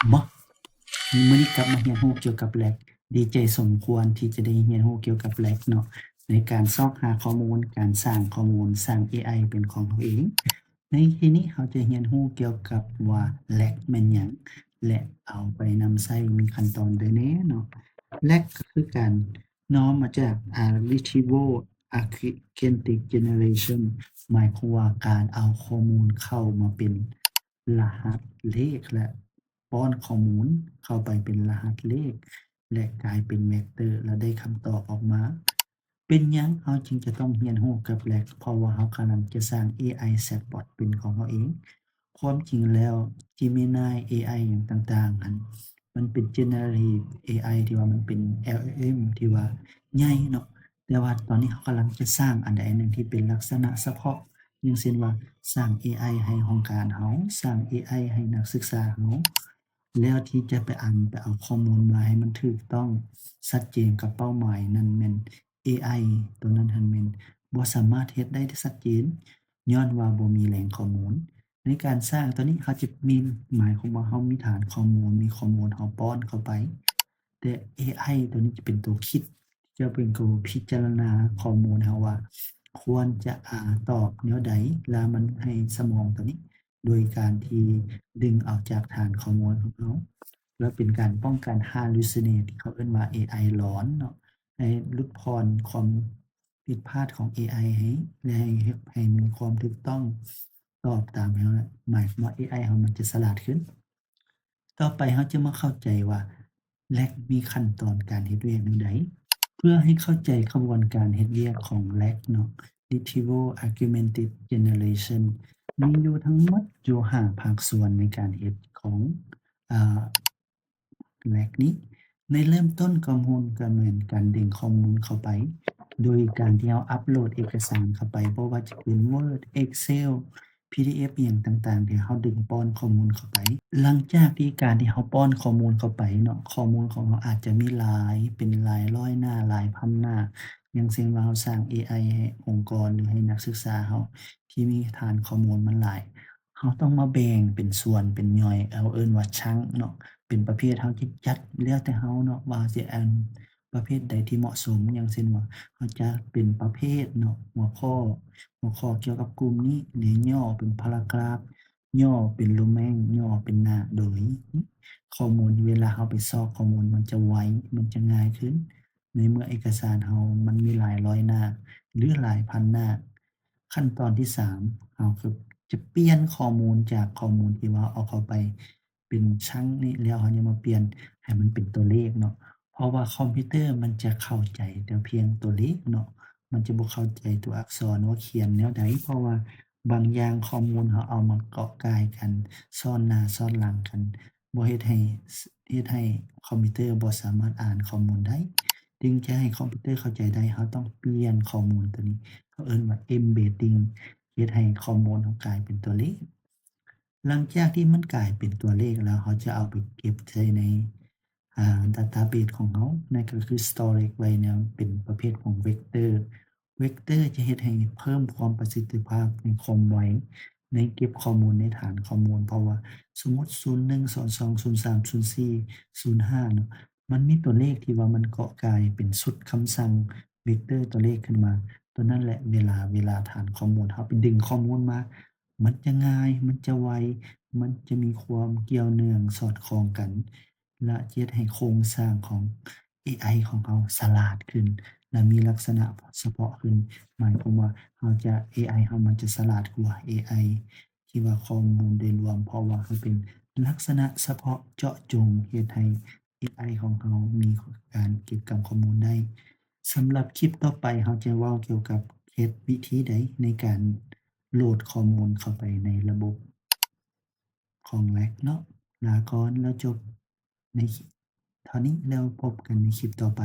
ເນາະ. ມື້ນີ້ກັບມາຮຽນຮູ້ກ່ຽວກັບ RAG ດີໃຈສົມຄວນທີ່ຈະໄດ້ຮຽນຮູ້ກ່ຽວກັບ RAG ເນາະ ໃນການຊອກຫາຂໍ້ມູນ, ການສ້າງຂໍ້ມູນ, ສ້າງ ເອໄອ ເປັນຂອງເຮົາເອງ. ໃນທີ່ນີ້ເຮົາຈະຮຽນຮູ້ກ່ຽວກັບວ່າ RAG ແມ່ນຫຍັງ ແລະ ເອົາໄປນຳໃຊ້ມີຂັ້ນຕອນໃດແດ່ເນາະ. RAG ກໍຄືການນ້ອມມາຈາກ Retrieval Agentic Generation ໝາຍຄວາມວ່າການເອົາຂໍ້ມູນເຂົ້າມາເປັນລະຫັດເລກ ແລະ ປ້ອນຂໍ້ມູນເຂົ້າໄປເປັນລະຫັດເລກ ແລະ ກາຍເປັນເວັກເຕີ ແລະ ໄດ້ຄຳຕອບອອກມາ. ເປັນຫຍັງເຮົາຈຶ່ງຈະຕ້ອງຮຽນຮູ້ກັບ RAG? ເພາະວ່າເຮົາກຳລັງຈະສ້າງ ເອໄອ chatbot ເປັນຂອງເຮົາເອງ. ຄວາມຈິງແລ້ວ Gemini ເອໄອ ຫຍັງຕ່າງໆ ຫັ້ນ ມັນເປັນ generative ເອໄອ ທີ່ວ່າມັນເປັນ LLM ທີ່ວ່າໃຫຍ່ເນາະ, ແຕ່ວ່າຕອນນີ້ເຮົາກຳລັງຈະສ້າງອັນໃດອັນໜຶ່ງທີ່ເປັນລັກສະນະສະເພາະ ຢ່າງເຊັ່ນວ່າ ສ້າງ ເອໄອ ໃຫ້ຫ້ອງການເຮົາ, ສ້າງ ເອໄອ ໃຫ້ນັກສຶກສາເຮົາ, ແລ້ວທີ່ຈະໄປອັນ ໄປເອົາຂໍ້ມູນມາໃຫ້ມັນຖືກຕ້ອງ ຊັດເຈນກັບເປົ້າໝາຍນັ້ນແມ່ນ ເອໄອ ຕົວນັ້ນຫັ້ນແມ່ນບໍ່ສາມາດເຮັດໄດ້ຊັດເຈນ ຍ້ອນວ່າບໍ່ມີແຫຼ່ງຂໍ້ມູນ. ໃນການສ້າງຕົວນີ້ ເຮົາຈະມີ ໝາຍຄວາມວ່າເຮົາມີຖານຂໍ້ມູນ, ມີຂໍ້ມູນ ເຮົາປ້ອນເຂົ້າໄປ, ແຕ່ ເອໄອ ຕົວນີ້ຈະເປັນຕົວຄິດ ຈະເປັນຕົວພິຈາລະນາຂໍ້ມູນເຮົາວ່າ ຄວນຈະ ອາ ຕອບແນວໃດ ແລ້ວມັນໃຫ້ສະໝອງຕົວນີ້ ໂດຍການທີ່ດຶງເອົາຈາກຖານຂໍ້ມູນຂອງເຮົາ ແລ້ວເປັນການປ້ອງກັນ hallucinate ທີ່ເຂົາເອີ້ນວ່າ ເອໄອ ຫຼອນເນາະ, ໃຫ້ຫຼຸດຜ່ອນຄວາມຜິດພາດຂອງ ເອໄອ ໃຫ້ ແລະ ໃຫ້ ໃຫ້ມີຄວາມຖືກຕ້ອງຕອບຕາມເຮົາ, ໝາຍຄວາມວ່າ ເອໄອ ເຮົາມັນຈະສະຫຼາດຂຶ້ນ. ຕໍ່ໄປເຮົາຈະມາເຂົ້າໃຈວ່າ RAG ມີຂັ້ນຕອນການເຮັດວຽກແນວໃດ. ເພື່ອໃຫ້ເຂົ້າໃຈຂະບວນການເຮັດວຽກຂອງ RAG ເນາະ, Retrieval Augmented Generation ມີຢູ່ທັງໝົດຢູ່ຫ້າພາກສ່ວນໃນການເຮັດຂອງ ອາ RAG ນີ້. ໃນເລີ່ມຕົ້ນຂໍ້ມູນກໍແມ່ນການດຶງຂໍ້ມູນເຂົ້າໄປ ໂດຍການທີ່ເຮົາອັບໂຫຼດເອກະສານເຂົ້າໄປ, ບໍ່ວ່າຈະເປັນ Word, Excel, PDF ອີ່ຫຍັງຕ່າງໆ ທີ່ເຮົາດຶງປ້ອນຂໍ້ມູນເຂົ້າໄປ. ຫຼັງຈາກທີ່ການທີ່ເຮົາປ້ອນຂໍ້ມູນເຂົ້າໄປເນາະ, ຂໍ້ມູນຂອງເຮົາອາດຈະມີຫຼາຍ ເປັນຫຼາຍຮ້ອຍໜ້າ, ຫຼາຍພັນໜ້າ, ຢ່າງເຊັ່ນວ່າເຮົາສ້າງ ເອໄອ ໃຫ້ອົງກອນ ຫຼື ໃຫ້ນັກສຶກສາເຮົາທີ່ມີຖານຂໍ້ມູນມັນຫຼາຍ, ເຮົາຕ້ອງມາແບ່ງເປັນສ່ວນເປັນຍ່ອຍ, ເຮົາເອີ້ນວ່າ chunk ເນາະ, ເປັນປະເພດ ເຮົາຈະຈັດແລ້ວແຕ່ເຮົາເນາະ ວ່າເຮົາຊິອັນ ປະເພດໃດທີ່ເໝາະສົມ, ຢ່າງເຊັ່ນວ່າ ເຮົາຈະເປັນປະເພດເນາະ, ຫົວຂໍ້, ຫົວຂໍ້ກ່ຽວກັບກຸ່ມນີ້, ແລະ ຫຍໍ້ເປັນ paragraph, ຫຍໍ້ເປັນ Roman, ຫຍໍ້ເປັນໜ້າ, ໂດຍຂໍ້ມູນເວລາເຮົາໄປຊອກຂໍ້ມູນມັນຈະໄວ, ມັນຈະງ່າຍຂຶ້ນ ໃນເມື່ອເອກະສານເຮົາມັນມີຫຼາຍຮ້ອຍໜ້າ ຫຼື ຫຼາຍພັນໜ້າ. ຂັ້ນຕອນທີສາມ ເຮົາກໍຈະປ່ຽນຂໍ້ມູນຈາກຂໍ້ມູນທີ່ວ່າເອົາເຂົ້າໄປ ເປັນ chunk ນີ້ແລ້ວ ເຮົາຍັງມາປ່ຽນໃຫ້ມັນເປັນຕົວເລກເນາະ, ເພາະວ່າຄອມພິວເຕີມັນຈະເຂົ້າໃຈແຕ່ພຽງຕົວເລກເນາະ, ມັນຈະບໍ່ເຂົ້າໃຈຕົວອັກສອນວ່າຂຽນແນວໃດ, ເພາະວ່າບາງຢ່າງຂໍ້ມູນເຮົາເອົາມາເກາະກ່າຍກັນ, ຊ້ອນໜ້າຊ້ອນຫຼັງກັນ, ບໍ່ເຮັດໃຫ້ ເຮັດໃຫ້ຄອມພິວເຕີບໍ່ສາມາດອ່ານຂໍ້ມູນໄດ້, ຈຶ່ງຈະໃຫ້ຄອມພິວເຕີເຂົ້າໃຈໄດ້, ເຮົາຕ້ອງປ່ຽນຂໍ້ມູນຕົວນີ້, ເຂົາເອີ້ນວ່າ embedding, ເຮັດໃຫ້ຂໍ້ມູນເຮົາກາຍເປັນຕົວເລກ. ຫຼັງຈາກທີ່ມັນກາຍເປັນຕົວເລກແລ້ວ, ເຮົາຈະເອົາໄປເກັບໃສ່ໃນ ອາ database ຂອງເຮົາ, ນັ້ນກໍຄື storage ໄວ້ແນວເປັນປະເພດຂອງ vector. Vector ຈະເຮັດໃຫ້ເພີ່ມຄວາມປະສິດທິພາບໃນຄວາມໄວໃນເກັບຂໍ້ມູນໃນຖານຂໍ້ມູນ, ເພາະວ່າສົມມຸດ ສູນໜຶ່ງ ສອງ ສອງ ສູນສາມ ສູນສີ່ ສູນຫ້າ ເນາະ, ມັນມີຕົວເລກທີ່ວ່າມັນເກາະກາຍເປັນຊຸດຄຳສັ່ງ vector ຕົວເລກຂຶ້ນມາ, ຕົວນັ້ນແຫຼະ ເວລາ ເວລາຖານຂໍ້ມູນເຮົາໄປດຶງຂໍ້ມູນມາ, ມັນຈະງ່າຍ, ມັນຈະໄວ, ມັນຈະມີຄວາມກ່ຽວເນື່ອງສອດຄ່ອງກັນ ແລະ ຈະເຮັດໃຫ້ໂຄງສ້າງຂອງ ເອໄອ ຂອງເຮົາສະຫຼາດຂຶ້ນ ແລະ ມີລັກສະນະສະເພາະຂຶ້ນ. ໝາຍຄວາມວ່າເຮົາຈະ ເອໄອ ເຮົາມັນຈະສະຫຼາດກວ່າ ເອໄອ ທີ່ວ່າຂໍ້ມູນໂດຍລວມ, ເພາະວ່າມັນເປັນລັກສະນະສະເພາະເຈາະຈົງ ເຮັດໃຫ້ ເອໄອ ຂອງເຮົາມີການເກັບກຳຂໍ້ມູນໄດ້. ສຳລັບຄລິບຕໍ່ໄປ ເຮົາຈະເວົ້າກ່ຽວກັບເຮັດວິທີໃດໃນການໂຫຼດຂໍ້ມູນເຂົ້າໄປໃນລະບົບຂອງ RAG ເນາະ. ລາກ່ອນ ແລ້ວຈົບໃນເທົ່ານີ້, ແລ້ວພົບກັນໃນຄລິບຕໍ່ໄປ.